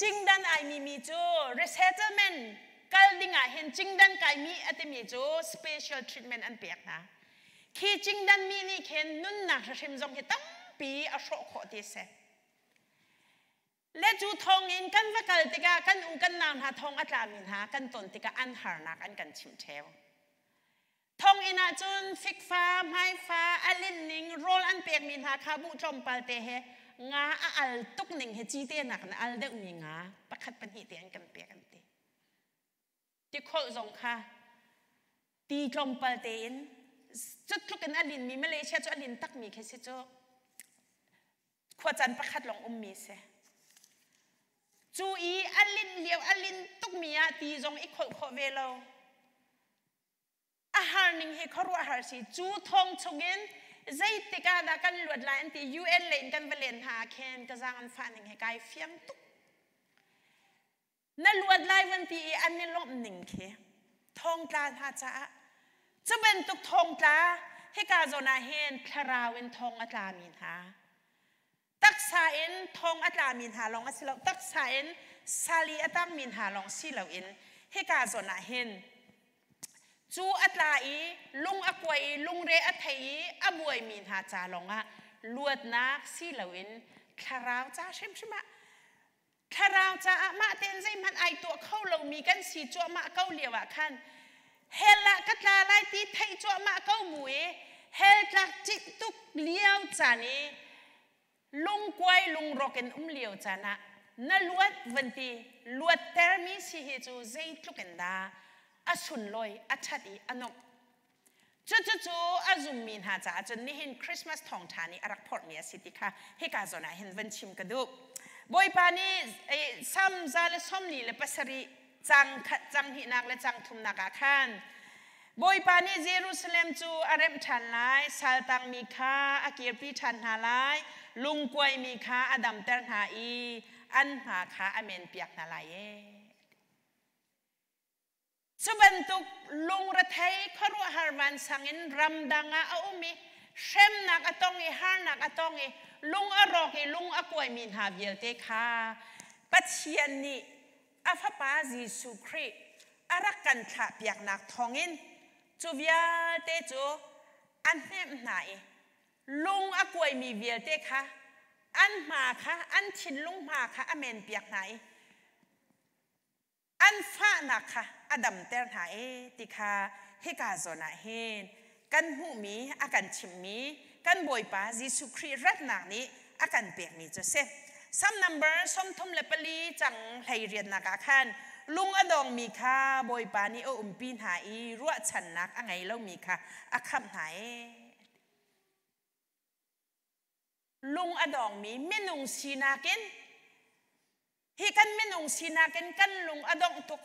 Cingdan ai mimi cu resettlement kal ding ah hin cingdan kaimi a timi cu special treatment an pek hna. Khi cingdan mi nih khin nunnak hrim zong hi tampi a hrawh khawh ti si. Le cu thonginn kan va kal tikah kan u kan nau hna thong a tlami hna kan ton tikah an harnak an kan chimh ṭheo. Thonginn ah cun fikfa, hmaifa, a linh ning, rawl an pekmi hna kha buh tlawmpal te he nga a al tuk ning he cite nak in a al deuhmi nga pakhat pahnih te an kan pek an ti. Tikholh zong kha ti tlawmpal tein cutluk in a linmi Malaysia cu a lin takmi khi si cu khuacan pakhat lawng ummi si. Cu i a linh lio a lin tukmi ah ti zong i kholh khawh ve lo. A har ning hi khuaruahhar si. Cu thong chungin zeitik ah dah kan luat lai an ti UN lei in kan va len hna ah khin ka zaang an fah ning hi kai fiang tuk. Na luat lai van ti i an i lawmh ning khi thongtla hna caah cu bantuk thongtla hika zawn ah hin thlarau in thong a tlami hna taksa in thong a tlami hna lawng a si lo taksa in sali a tangmi hna lawng si loin hika zawn ah hin cu a tla i lung a kuai i lungre a thei i a buaimi hna ca lawngah luatnak si loin thlarau ca hrimhrim ah Thlarau caah mah tein zeihmanh ai tuah kho lomi kan si cuahmah ko lio ah khan hell ah ka tla lai ti theih cuahmah ko bu i hell tlak cit tuk lio caan i lungkuai lungrawk in um lio caan ah na luat van ti luattermi si hi cu zeitluk in dah a sunlawi a ṭhat i a nuamh. Cucucu a zummi hna caah cun nihin Christmas thawngṭha nih a rak phorhmi a si ti kha hika zawn ah hin van chim ka duh. Bawipa nih Salm 147 cang khat cang hnihnak le cang thumnak ah khan. Bawipa nih Jerusalem cu a remh ṭhan lai, saltangmi kha a kirpi ṭhan hna lai, lungkuaimi kha a damter hna i an hma kha a menpiak hna lai ee. Cu bantuk lungrethei khuaruahhar vansang in ramdang ah a um i hremnak a tong i harnak a tong i lung a rawk i lung a kuaimi hna vialte kha Pathian nih a Fapa Jesuh Khrih a rak kan thlahpiaknak thawngin cu vialte cu a hnemh hna i lung a kuaimi vialte kha an hma kha an thinlung hma kha a menpiak hna i an fahnak kha a damter hna e ti kha hika zawn ah hin kan hmuhmi a kan chimhmi kan Bawipa Jesuh Khrih ratnak nih a kan pekmi cu a si. Sam number 34 cang 18nak ah khan lung a dongmi kha Bawipa nih a umpi hna i ruahchannak a ngei lomi kha a khamh hna e. Lung a dongmi minung sinak in Hi kan minung sinak in kan lung a dongh tuk.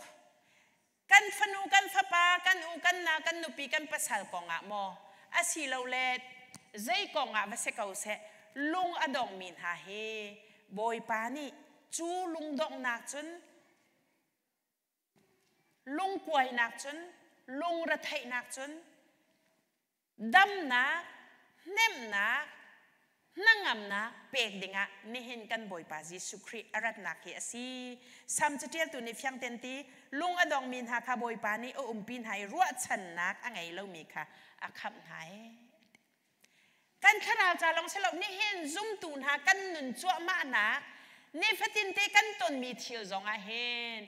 Kan fanu, kan fapa, kan u, kan na, kan nupi, kan pasal kongah maw asilole zei kongah va si ko seh lung a dongmi hna hi Bawipa nih cu lungdonghnak cun lungkuainak cun lungretheihnak cun damnak, hnemhnak, hnangamnak pek dingah nihin kan Bawipa Jesuh Khrih a ratnak hi a si. Sam catialtu nih fiangten ti lung a dongmi hna kha Bawipa nih a umpi hna i ruahchannak a ngei lomi kha a khamh hna e. Kan thlarau ca lawng si lo nihin zumtu hna kan nun cuahmahnak nifatin te kan tonmi thil zongah hin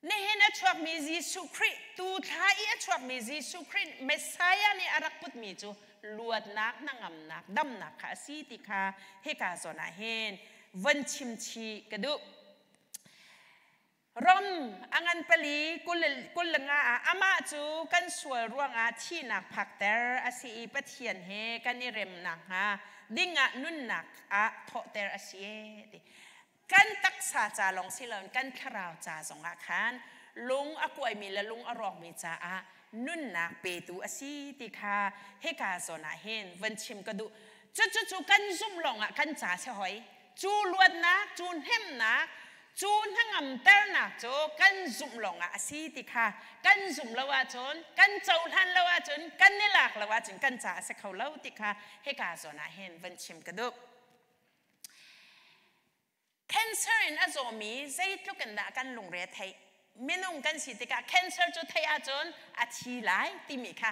Nihin a chuakmi Jesuh Khrih, tu thla i a chuakmi Jesuh Khrih Messiah nih a rak putmi cu luatnak, hnangamnak, damnak kha a si ti kha hika zawn ah hin von chim chih ka duh. Rom a ngan pali 25 ah amah cu kan sual ruangah thihnak phakter a si i Pathian he kan i rem nakhnga dingah nunnak ah thawhter a si e ti. Kan taksa ca lawng si loin kan thlarau ca zongah khan lung a kuaimi le lung a rawkmi caah nunnak petu a si ti kha hika zawn ah hin von chim ka duh. Cucu kan zumh lawngah kan ca si hoi. Cu luatnak, cu hnemhnak, cu hnangamternak cu kan zumh lawngah a si ti kha kan zumh lo ahcun, kan cohlan lo ahcun, kan i lak lo ahcun kan ca a si kho lo ti kha hika zawn ah hin von chim ka duh. Cancer in a zawmi zeitluk in dah kan lungre a theih? Minung kan si tikah cancer cu theih ahcun a thi lai timi kha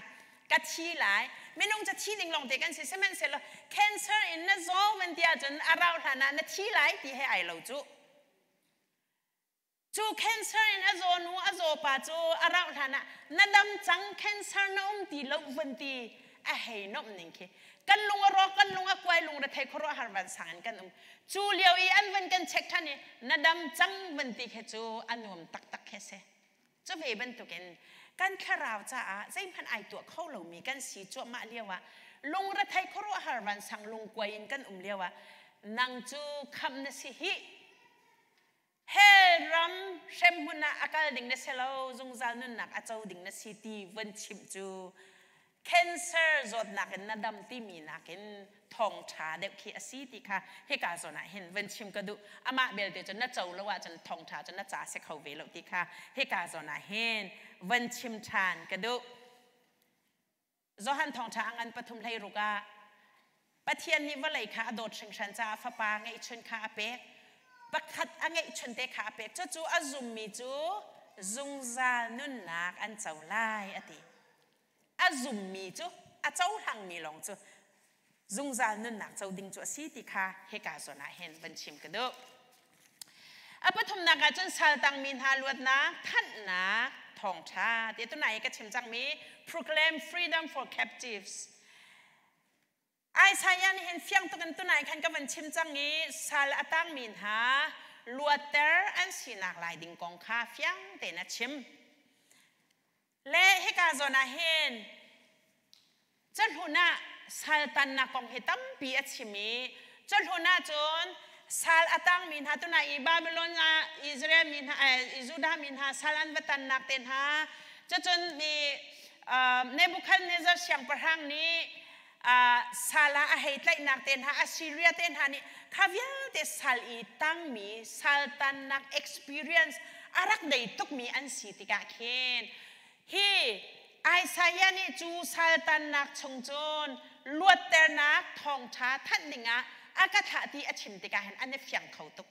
ka thi lai. Minung cu thi ding lawngte kan si. Sihmanhsehlaw cancer in na zaw van ti ahcun a rauh hlan ah na thi lai ti he ai lo cuh. Cu cancer in a zaw nu a zaw pa cu a rauh hlan ah na dam cang cancer na um ti lo vun ti a hei nomh ning khi kan lung a rawk kan lung a kuai lung rethei khuaruahhar vansang in kan um cu lio i an van kan check than i na dam cang van ti khi cu a nuam taktak khi si cu ve bantukin kan thlarau caah zeihmanh ai tuah kho lomi kan si cuahmah lio ah lungrethei khuaruahhar vansang lungkuai in kan um lio ah nang cu khamh na si hih Hell ram hremhmun ah a kal ding na si lo, zungzal nunnak a co ding na si ti von chimh cu cancer zawtnak in na dam timi nakin thawngṭha deuh khi a si ti kha hika zawn ah hin von chim ka duh. Amah belte cu na co lo ahcun thawngṭha cu na ca si kho ve lo ti kha hika zawn ah hin von chim ṭhan ka duh. Johan thawngṭha a ngan pathum 16 ah Pathian nih vawlei kha a dawt hringhran caah fapa ngeihchun kha a pek. Pakhat a ngeihchun te kha a pek. Cucu a zummi cu zungzal nunnak an co lai a ti. A zummi cu a cohlangmi lawng cu zungzal nunnak co ding cu a si ti kha hika zawn ah hin van chim ka duh. A pathumnak ah cun saltangmi hna luatnak thanhnak thawngṭha ti tunai i ka chim cangmi proclaim freedom for captives. Isaiah nih hin fiang tuk in tunai khan ka van chim cang i sal a tangmi hna luatter an sinak lai ding kong kha fiang tein a chim. Le hika zawn ah hin Cahlun ah saltannak kong hi tampi a chim i cahlun ahcun sal a tangmi hna tunai i Babylon ah Israel mi hna Judah mi hna sal an va tannak te hna cucun mi Nebuchadnezzar siangpahrang nih sal ah a hei tlaihnak te hna, Assyria te hna nih kha vialte sal i tangmi, sal tannak experience a rak nei tukmi an si tikah khin hi Isaiah nih cu sal tannak chung cun luatternak thawngṭha thanh dingah a ka thlah ti a chim tikah hin an i fiang kho tuk.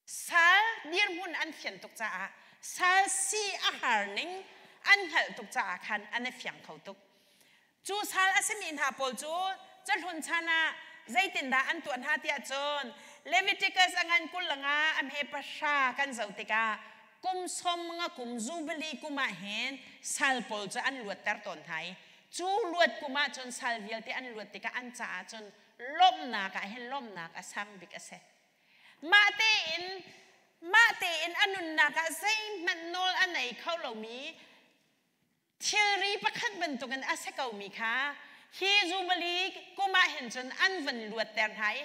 Sal dirhmun an fian tuk caah sal si a har ning an hngalh tuk caah khan an i fiang kho tuk. Cu sal a simi hna pawl cu cahlun chan ah zeitindah an tuah hna tiah cun Leviticus a ngan 25 a hme 9 kan zoh tikah kum 50 kum Jubilee kum ah hin sal pawl cu an luatter tawn hna i cu luat kum ah cun sal vialte an luat tikah an caah cun lawmhnak ah hin lawmhnak a sang bik a si. Mah tein mah tein a nunnak ah zeihmanh nawl a nei kho lomi thilri pakhat bantukin a si komi kha hi Jubilee kum ah hin cun an van luatter hna i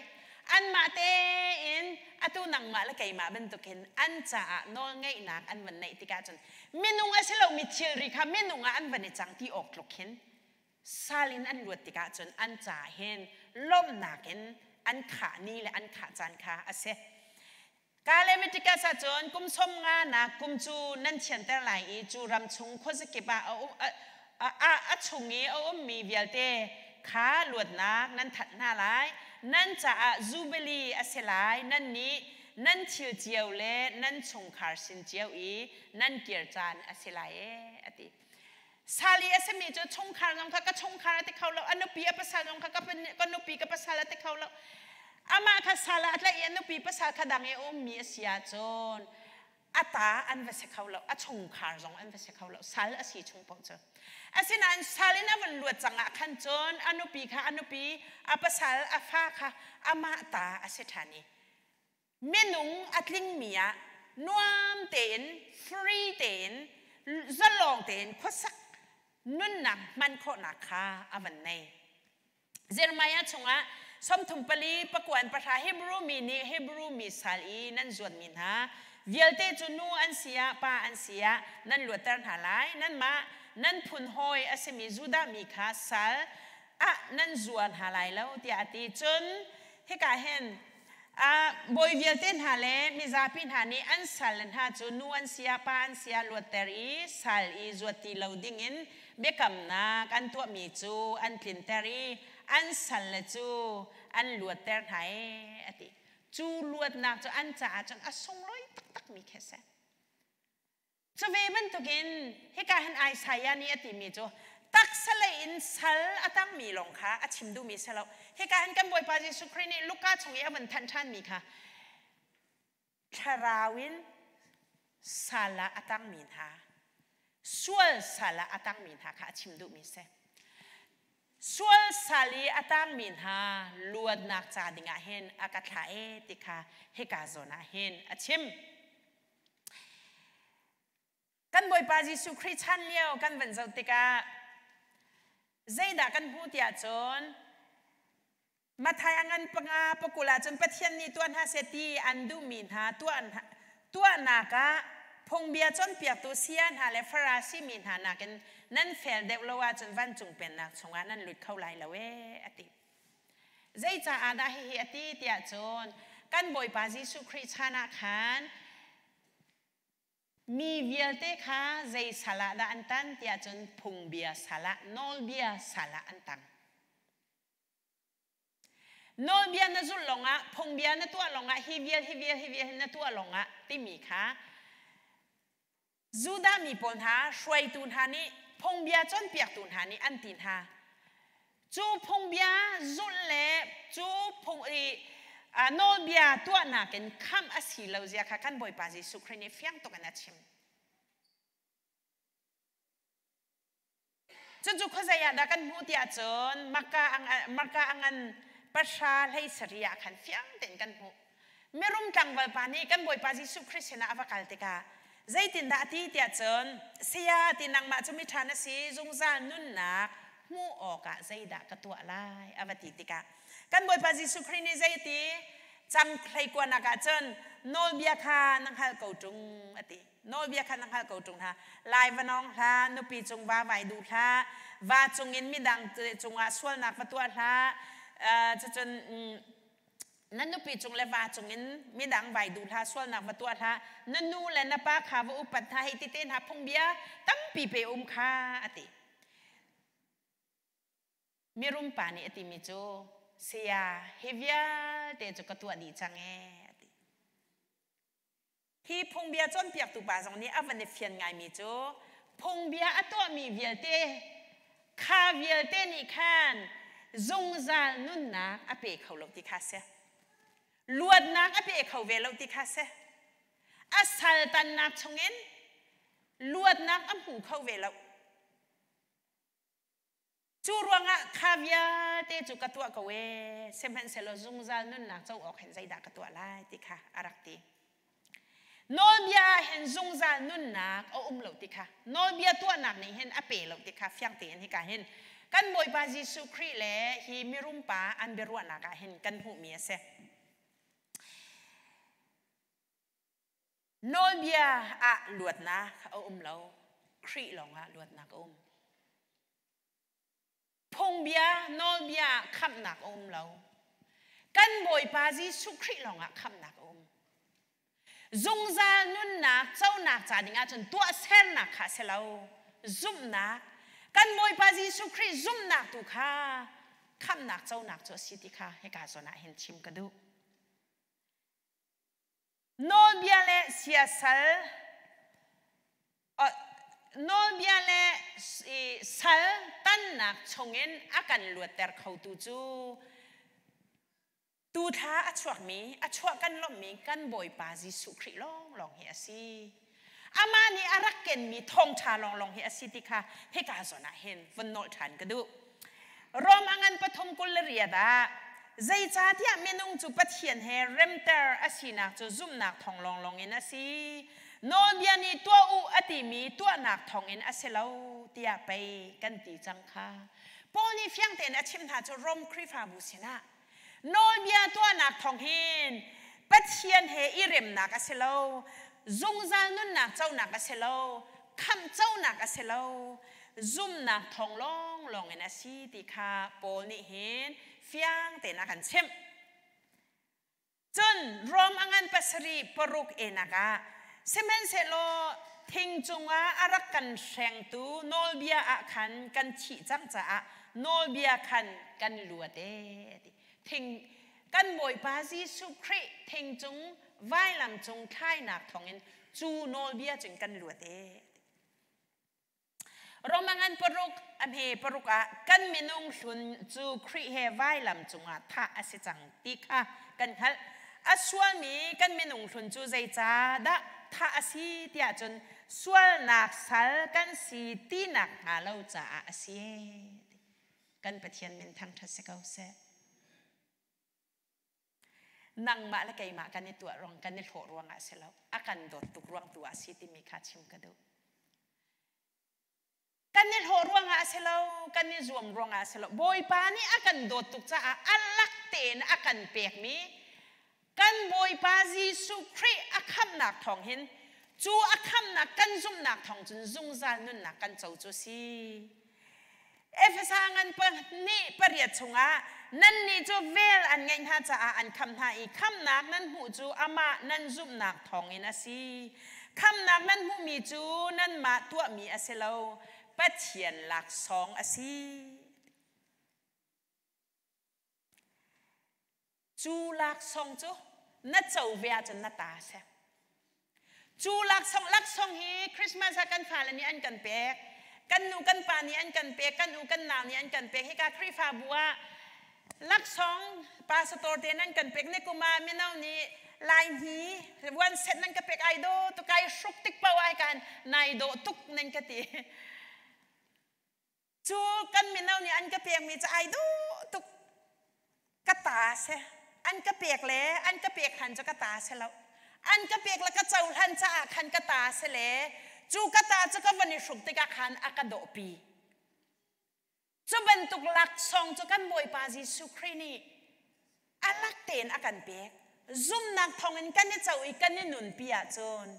anmah tein atu nangmah le keimah bantukin an caah nawlngeihnak an van neih tikah cun minung a si lomi thilri kha minung ah an van i cang ti awk tluk khin sal in an luat tikah cun an ca hin lawmhnak in an khah ni le an khah caan kha a si. Ka Leviticus ah cun kum 50 nak kum cu nan thianter lai i cu ram chung khuazakip ah a chung i a ummi vialte kha luatnak nan thanh hna lai. Nan caah Jubilee a si lai. Nan nih nan thil cio le nan chungkhar sin cio i nan kir caan a si lai e a ti. Sali a simi cu chungkhar zong kha ka chungkhar a ti kho lo, a nupi a pasal zong kha ka nupi ka pasal a ti kho lo. Amah kha sal ah a tlaih i a nupi pasal kha dang i a ummi a si ahcun a ta an va si kho lo, a chungkhar zong an va si kho lo, sal a si chung paoh cu. Asinain sal in a vun luat cang ah khan cun a nupi kha a nupi, a pasal, a fa kha amah ta a si ṭhan i minung a tlingmi ah nuam tein free tein zalong tein khuasak nunnak hman khawhnak kha a van nei. Jeremiah chungah 34 pakuan 10 Hebrew mi nih Hebrew mi sal i nan zuatmi hna vialte cu nu an si ah pa an si ah nan luatter hna lai. Nanmah nan phun hawi a simi Judah mi kha sal ah nan zua hna lai lo tiah a ti. Cun hika hin bawi vialte hna le mizapi hna nih an salle hna cu nu an si ah pa an si ah luatter i sal i zuat ti lo dingin biakamnak an tuahmi cu an tlinter i an salle cu an luatter hna e a ti. Cu luatnak cu an caah cun a sunglawi taktakmi khi a si. Cu ve bantukin hika hin Isaiah nih a timi cu taksa lei in sal a tangmi lawng kha a chim duhmi si lo. Hika hin kan Bawipa Jesuh Khrih nih Luka chung i a vun thanh ṭhanmi kha thlarau in sal ah a tangmi hna, sual sal ah a tangmi hna kha a chim duhmi si. Sual sal i a tangmi hna luatnak ca dingah hin a ka thlah e ti kha hika zawn ah hin a chim. Kan Bawipa Jesuh Khrih chan lio kan van zoh tikah zeidah kan hmuh tiah cun Mathai a ngan 5 20 ahcun Pathian nih tuah hna seh ti an duhmi hna tuahnak ah phungbia cawnpiaktu saya hna le Farasi mi hna nakin nan fel deuh lo ahcun vancung pennak chungah nan lut kho lai lo ee a ti. Zeicaah dah hihi a ti tiah cun kan Bawipa Jesuh Khrih chan ah khan mi vialte kha zei sal ah dah an tan tiah cun phungbia sal ah, nawlbia sal ah an tang. Nawlbia na zulh lawngah, phungbia na tuah lawngah, hi vial, hi vial, hi vial na tuah lawngah timi kha Judah mi pawl hna, hruaitu hna nih, phungbia cawnpiaktu hna nih an ti hna. Cu phungbia zulh le cu phung i nawlbia tuahnak in khamh a si lo zia kha kan Bawipa Jesuh Khrih nih fiang tuk in a chim. Cucu khuazei ah dah kan hmuh tiah cun Marka a ngan 17 ah khan fiang tein kan hmuh. Mirum tlangval pa nih kan Bawipa Jesuh Khrih sinah a va kal tikah zeitindah a ti tiah cun, Saya ti nangmah cu miṭha na si, zungzal nunnak hmuh awkah zeidah ka tuah lai a va ti tikah kan Bawipa Jesuh Khrih nih zei a ti? Cang 19 ah cun nawlbia kha na hngalh ko ṭung a ti. Nawlbia kha na hngalh ko ṭung hna. Lai va nawng hlah, nupi cung va vai duh hlah, va cungin midang cungah sualnak va tuah hlah, cucun na nupi cung le va cungin midang vai duh hlah, sualnak va tuah hlah, na nu le na pa kha va upat hna, hei ti te hna phungbia tampi pe um kha a ti. Mirum pa nih a timi cu, saya, hi vialte cu ka tuah dih cang ee, a ti. Hi phungbia cawnpiaktu pa zong nih a van i fian ngaimi cu phungbia a tuahmi vialte kha vialte nih khan zungzal nunnak a pe kho lo ti kha si. Luatnak a pe kho ve lo ti kha si. A saltannak chungin luatnak a hmu kho ve lo. Cu ruangah kha vialte cu ka tuah ko ee, sihmanhsehlaw zungzal nunnak co awk hin zeidah ka tuah lai ti kha a rak ti. Nawlbia ah hin zungzal nunnak a um lo ti kha, nawlbia tuahnak nih hin a pe lo ti kha fiang tein hika hin kan Bawipa Jesuh Khrih le hi mirum pa an biaruahnak ah hin kan hmuhmi a si. Nawlbia ah luatnak a um lo, Khrih lawngah luatnak a um. Phungbia, nawlbia ah khamhnak a um lo. Kan Bawipa Jesuh Khrih lawngah khamhnak a um. Zungzal nunnak conak ca ding ahcun tuahsernak kha a si lo. Zumhnak. Kan Bawipa Jesuh Khrih zumhnak tu kha khamhnak conak cu a si ti kha hika zawn ah hin chim ka duh. Nawlbia le siasal nawlbia le sal tannak chungin a kan luatter khotu cu tuthla a chuakmi a chuah kan lawmhmi kan Bawipa Jesuh Khrih lawnglawng hi a si. Amah nih a rak kenmi thawngṭha lawnglawng hi a si ti kha hika zawn ah hin vun nolh ṭhan ka duh. Rom a ngan 38 ah zeicahtiah minung cu Pathian he remter a sinak cu zumhnak thawng lawnglawng in a si. Nawlbia nih tuah u a timi tuahnak thawngin a si lo tiah pei kan ti cang kha. Paul nih fiang tein a chimh hna cu Rom Khrihfabu sinah Nawlbia tuahnak thawng hin Pathian he i remnak a si lo, zungzal nunnak conak a si lo, khamh conak a si lo, zumnak thawng lawnglawng in a si ti kha Paul nih hin fiang tein a kan chimh. Cun Rom a ngan pasarih paruk enak ah sihmanhsehlaw thing cungah a rak kan hrengtu nawlbia ah khan kan thih cang caah nawlbia khan kan luat ee ti. Thing kan Bawipa Jesuh Khrih thing cung vailam cung thlainak thawngin cu nawlbia cun kan luat ee. Roma ngan paruk a hme paruk ah kan minung hlun cu Khrih he vailam cungah thah a si cang ti kha kan hngalh. A sualmi kan minung hlun cu zeicahdah thah a si tiah cun sualnak sal kan si tinak hnga lo caah a si. Kan Pathian min thangṭhat si ko seh. Nangmah le keimah kan i tuah ruang kan i hlawh ruangah si lo a kan dawt tuk ruang tu ah si timi kha chim ka duh. Kan i hlawh ruangah a si lo, kan i zuam ruangah a si lo. Bawipa nih a kan dawt tuk caah a lak tein a kan pekmi kan Bawipa Jesuh Khrih a khamhnak thawng hin cu a khamhnak kan zumhnak thawng cun zungzal nunnak kan co cu si. Efesa ngan pahnih pariat chungah nannih cu vel an ngeih hna caah an khamh hna i khamhnak nan hmuh cu amah nan zumhnak thawngin a si. Khamhnak nan hmuhmi cu nanmah tuahmi a si lo, Pathian laksawng a si. Cu laksawng cu na co ve ahcun na ta a si. Cu laksawng laksawng hi Christmas ah kan fale nih an kan pek. Kan nu kan pa nih an kan pek, kan u kan nau nih an kan pek. Hika Khrihfabu ah laksawng pastor te nan kan pek. Ni kum ah mino nih lai hni one set nan ka pek ai do tu kai hruk tik paoh ai kan nai dawh tuk nan ka ti. Cu kan mino nih an ka pekmi cu ai duh tuk. Ka ta si. An ka pek le an ka pek han cu ka ta si lo. An ka pek le ka cohlan caah khan ka ta si le cu ka ta cu ka van i hruk tikah khan a ka dawhpi. Cu bantuk laksawng cu kan Bawipa Jesuh Khrih nih a lak tein a kan pek. Zumnak thawngin kan i co i kan i nunpi ahcun.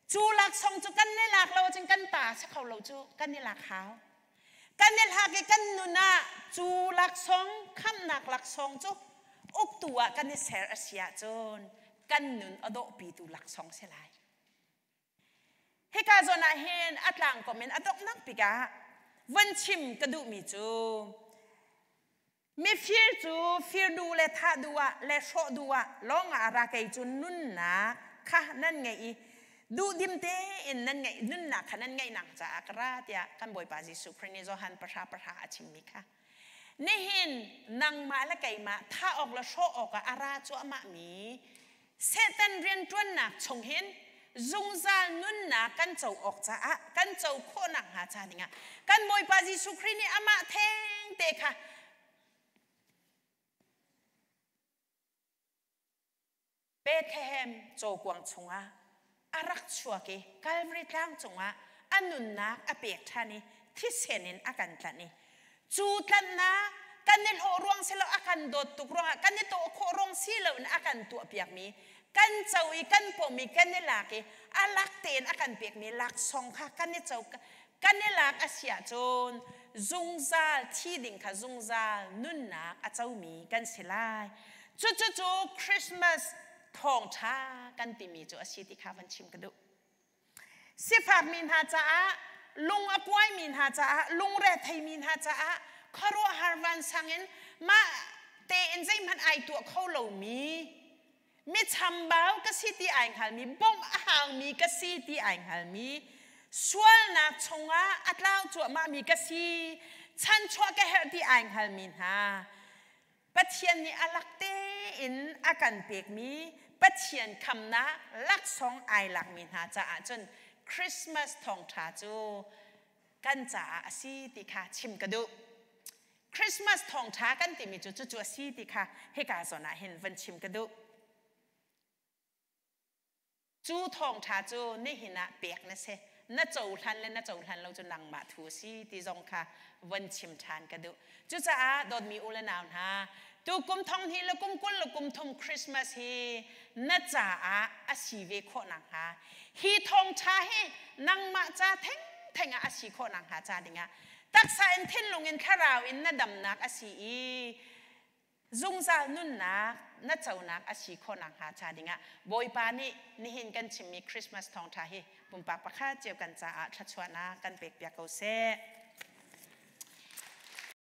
Cu laksawng cu kan i lak lo ahcun kan ta si kho lo cu kan i lak hau. Kan i lak i kan nun ah cu laksawng khamhnak laksawng cu uktu ah kan i ser a si ahcun kan nun a dawhpitu laksawng si lai. Hika zawn ah hin a tlangkom in a donghnak bik ah von chim ka duhmi cu mifir cu fir duh le thah duh ah le hrawh duh ah lawng ah a ra kei cu nunnak kha nan ngeih i duhdim tein nan ngeih nunnak kha nan ngeihnak caah ka ra tiah kan Bawipa Jesuh Khrih nih Johan pahra pahra a chimmi kha nihin nangmah le keimah thah awk le hrawh awkah a ra cuahmah mi Satan rianṭuannak chung hin zungzal nunnak kan co awk caah kan co khawh nakhnga ca dingah kan Bawipa Jesuh Khrih nih amah thengte kha Bethlehem cawkuang chungah a rak chuak i Calvary tlang cungah a nunnak a pek ṭhan i thisen in a kan tlanh i cu tlanhnak kan i hlawh ruang si lo a kan dawt tuk ruangah kan i tawh khawh ruang si loin a kan tuahpiakmi kan co i kan pom i kan i lak i a lak tein a kan pekmi laksawng kha kan i co kan i lak a si ahcun zungzal thi ding kha zungzal nunnak a comi kan si lai. Cucu Christmas thawngṭha kan timi cu a si ti kha van chim ka duh. Sifakmi hna caah, lung a kuaimi hna caah, lungre theimi hna caah khuaruahhar vansang in mah tein zeihmanh ai tuah kho lomi mi chambau ka si ti ai hngalmi, bawmh a haumi ka si ti ai hngalmi, sualnak chungah a tlau cuahmahmi ka si, chanchuah ka herh ti ai hngalmi hna Pathian nih a lak tein a kan pekmi Pathian khamnak laksawng ai lakmi hna caah cun Christmas thawngṭha cu kan caah a si ti kha chim ka duh. Christmas thawngṭha kan timi cu cucu a si ti kha hika zawn ah hin van chim ka duh. Cu thawngṭha cu nihin ah pek na si. Na cohlan le na cohlan lo cu nangmah thu a si ti zong kha von chim ṭhan ka duh. Cucaah dawtmi u le nau hna, tu kum thong hnih le kum 20 le kum thum Christmas hi na caah a si ve khawh nakhnga hi thawngṭha hi nangmah ca thengtheng ah a si khawh nakhnga ca dingah taksa in thinlung in thlarau in na damnak a si i zungzal nunnak na conak a si khawh nakhnga ca dingah Bawipa nih nihin kan chimmi Christmas thawngṭha hi pumpak pakhat cio kan caah thluachuahnak kan pekpiak ko seh.